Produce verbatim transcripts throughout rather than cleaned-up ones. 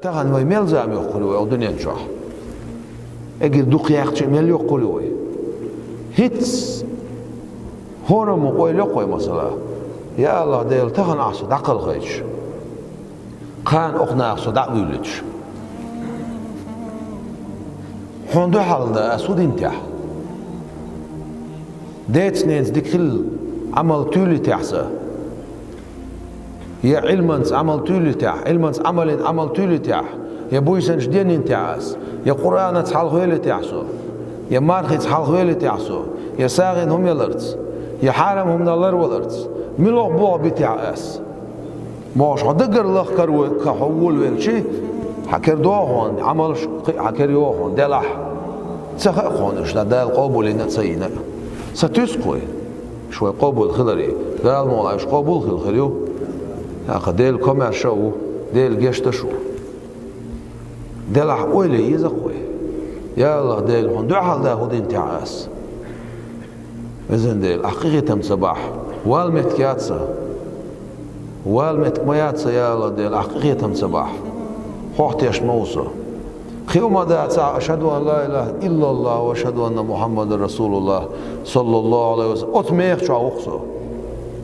Тахан вай мел зама йоккхур ю вай оха дунен чохь? Эггара дукха яьккхича мел йоккхур ю вай? ХӀинца хӀораммо къойл йоккху вай, масала: «Я АллахӀ Дела, тахан ахь со дӀакхалхайташ, кхана оха наха со дӀа а вуьйлуьйтуш, хьуна дуьхьал да ас хӀун дина техьа? Деца-ненаца дика хилла Ӏамал туьйлуьйтехьа сан? Я Ӏилманца Ӏамал туьйлуьйтехьа, Ӏилманца Ӏамал йина Ӏамал туьйлуьйтехьа, я буьйсанаш денйина техьа ас, я Къуръанаца хьалхавелийтехьа со, я мархица хьалхавелийтехьа со, я сагӀина хӀума яларца, я хьарам хӀуманах ларваларца? Мила болх би техьа ас?» Бохуш, хьо даггара лахкара ву-, ка хьо волавелча, хьан кара догӀу хьуна, Ӏамалш кхин а хьан кара йогӀу хьуна, делахь. Ца хаьа хьуна уьш, Дала къобалйина а, ца йина а. Сатуьйсу-кх вай уьш вай къобал хиларе. Дала мукъ лахь, уьш къобал хилла хир ю. ТӀаккха Делан комаьрша а ву, Делан гешт деш а ву. Делахь ойла е еза-кх вай: «Я АллахӀ Дела, хьуна дуьхьал да хӀун дина техьа ас?» Везан Дела, ахь къинхетам ца бахь, вала меттиг яц сан. Вала меттиг ма яц сан, я АллахӀ Дела, ахь къинхетам ца бахь. Хьох тешна ма ву со. Кхин хӀума дацахь, ашхӀаду ан ла илахӀа иллаллахӀ ва ашхӀаду анна Мухьаммадан расулуллахӀ, саллаллахӀу Ӏалайхи ва саллам, оцу мехачохь ву-кх со.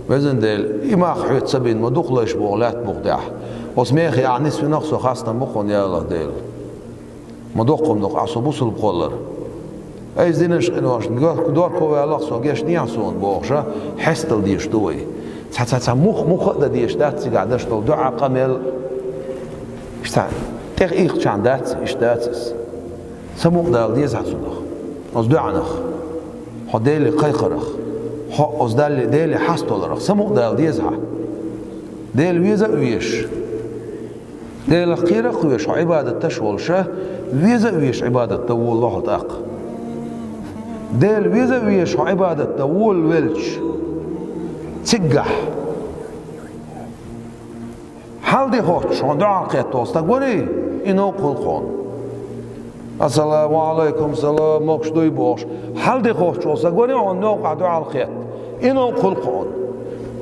Везан Дела, и мах хьоьца ца бина, ма дукха лайш боху лаьтта букъа тӀехь. Оцу мехе ахь нисвина-кх со, хастам бу-кх хьуна, я АллахӀ Дела. Ма доккха-м ду-кх ахь со бусалба кхоллар. Айса динаш къиношна дор-, дорко ваьлла-кх со, гечдехьа суна бохуш, хьестал дезаш ду вай. Цхьа, цхьа, цхьа мух-, муха а дан дезаш дац цигахь деш долу дуьхьа, къамел. Иштта тӀех ихчарна дац, иштта дац иза. Самукъадала деза хьан цунах, оцу дуьхьанах, хьо Деле кхайкхарах, хьо оцу Далли, Деле хьасталарах. Самукъадала деза хьан. Дела веза а везаш. Делах кхера а кхоьруш хьо Ӏибадат деш волуш, веза а везаш Ӏибадат дан волало хьо тӀаккха. Дела веза а везаш хьо Ӏибадат дан волавелча, цигахь хьал де хоттуш хьуна дуьхьал кхетта волу стаг варий, и новкъа хуьлу-кх хьуна. «Ассаламу Ӏалайкум, салам, могуш дуй?» бохуш, хьал де хоттуш волу стаг варий хьуна новкъахь дуьхьал кхетта? И новкъа хуьлу-кх хьуна.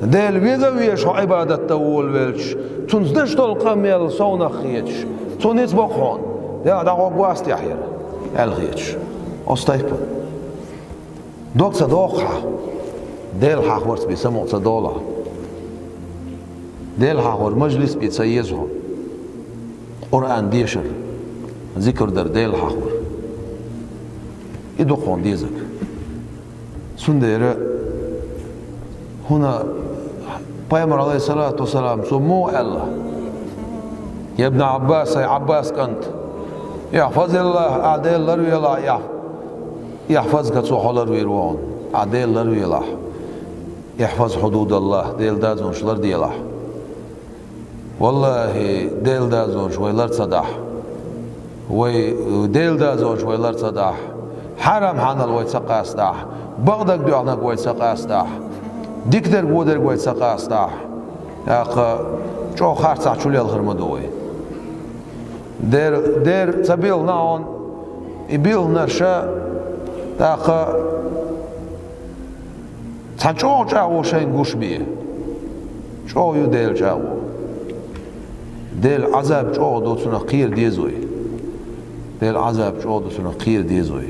Дела веза а везаш хьо Ӏибадат дан волавелча, цунца деш долу къамел совнах хеташ, цунна ницкъ бо-кх хьуна, Дела дӀагӀоргвац техьа хӀара, аьлла хеташ. Оцу тайпана. Дог ца доху хьан, Дела хьахорца бен самукъа ца долахь. Дела хьахор мажлис бен ца еза хьуна. Къуръан дешар, зикр дар, Дела хьахор. И ду-кх хьуна дезарг. Цундела хӀунда Пайхамар, Ӏалайхиссалату вассалам, цо муха аьлла: «Я Ибн Ӏаббас, хӀай Ӏаббас кӀант, ихьфазиллахӀ, ахь Дела ларвелахь, ихь-, ихьфазка, цо хьо ларвийр ву хьуна, ахь Дела ларвелахь. Ихьфаз хьудудаллахӀ, Делан дозанаш ларделахь». ВаллахӀи, Делан дозанаш вай лар ца дахь, вай, Делан дозанаш вай лар ца дахь, хьарам-хьанал вай ца къастадахь, бакъдерг-доьхнарг вай ца къастадахь, дикадарг-водерг вай ца къастадахь, тӀаккха чӀогӀа харцахь чулелхар ма ду вай. Дера, дера ца билгӀина хьуна, и билгӀинарш, тӀаккха цхьа чӀогӀа чӀагӀо шайна гуш бен. ЧӀогӀа ю Делан чӀагӀо. Делан Ӏазаб чӀогӀа ду, цунах кхера деза вай. Делан Ӏазаб чӀогӀа ду, цунах кхера деза вай.